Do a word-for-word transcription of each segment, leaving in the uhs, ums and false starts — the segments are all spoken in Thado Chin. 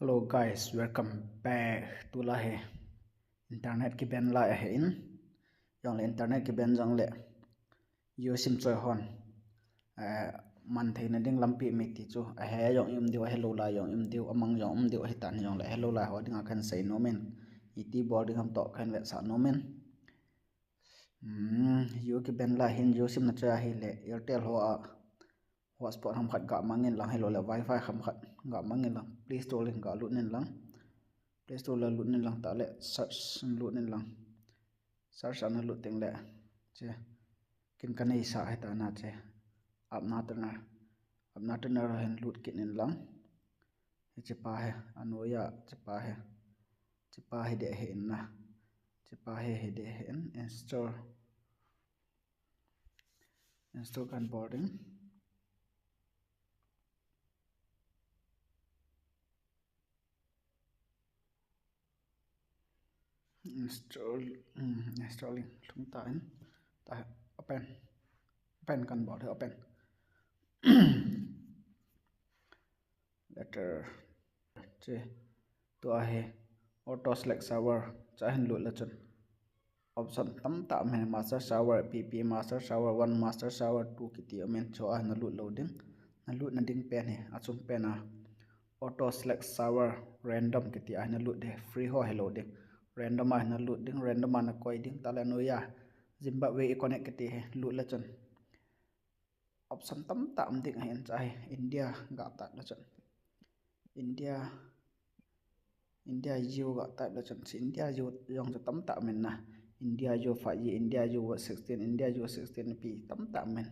Hello guys, welcome back. Tulai hi internet kiban lai ahin. Jongle internet kiban jongle Jio sim choi hon, eh, man theina ding lampi mi ti chu ahe jong um diu, ahe lou lai jong um diu, amang jong um diu ahitan, jongle ahe lou lai ho dinga kahin sei nom in, iti bol ding ham toh kahin vetsah nom in. Hmm, Jio kiban lai hin Jio sim na choi ahile Airtel ho a hotspot ham khat ga mang in lang, hilou le Wi-Fi ham khat ga mang in lang, Play Store le ga lut in lang, Play Store le lut in lang, tah le search lut in lang, search ana lut teng le che kin ka nei sa ahitan, che App Natranar, App Natranar hin lut kit in lang. Hiche pa hi, anoiya hiche pa hi, hiche pa hi ding ahin na, hiche pa hi, hi ding ahin, install, install kahin bol ding. Install, hmm, installing lhung tan, ta open, open kahin bol ding, open. Later, che, tua hi auto select server, chua hin lut le chun option tamtah um in, master server, P P master server one, master server two kiti um in, chua hi na lut lou ding. Na lutna ding pen hi, achung pen a auto select server random kiti a hi na lut ding, free ho hilou ding. Random a hi na lut ding, random a na koi ding, tah le anoiya Zimbabwe i connect kiti hi lut le chun option tamtah um ding ahin, chua hi India ga type le chun, India, India Jio ga type le chun, che India Jio jong chu tamtah um in na, India Jio five G, India Jio sixteen, India Jio sixteen P, tamtah um in.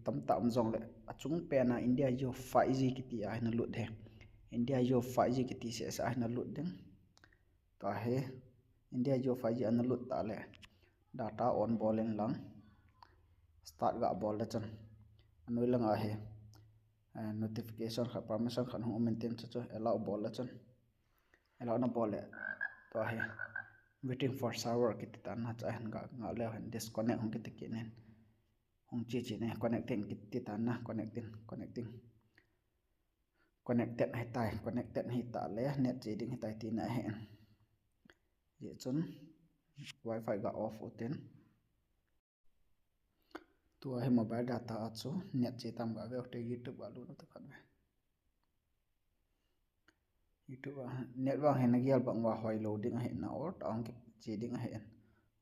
Tamtah um jongle achung pen a India Jio five G kiti a hi na lut ding. India Jio five G kiti seh seh a hi na lut ding. Tua hi India Jio five G ana lut tah le data on bol in lang, start ga bol le chun, anoi lang a hi, eh, notification khat, permission khat hung um in tin, chu chu allow bol le chun, allow na bol le, tua hi waiting for server kiti tan na, chua hin ga, ga le hin disconnect hung kiti kit in, hung che che in, connecting kiti tan na, connecting, connecting. Connected ahitai, connected ahitah le net che ding ahitai tina ahin. Hijeh chun Wi-Fi ga off u tin. Tua hi mobile data a chu net che tam ga ve u te, YouTube ga lut u te khat ve. YouTube a net vang hi na gel bang uva hoilou ding ahin, na or ta ong kiche ding ahin.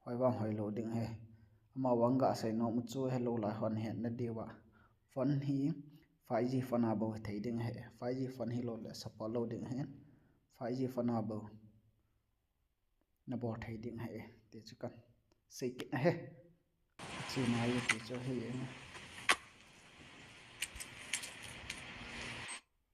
Hoi vang hoilou ding ahi. Ama vang ga sei nom u chu hilou lai hon hi na diu va. Phone hi five G phone a bou thei ding ahi. Five G phone hilou le support lou ding ahin. Five G phone a bou na bol thei ding ahi, ti chu kahin sei kit ahi. Chuna hi ti chu hi.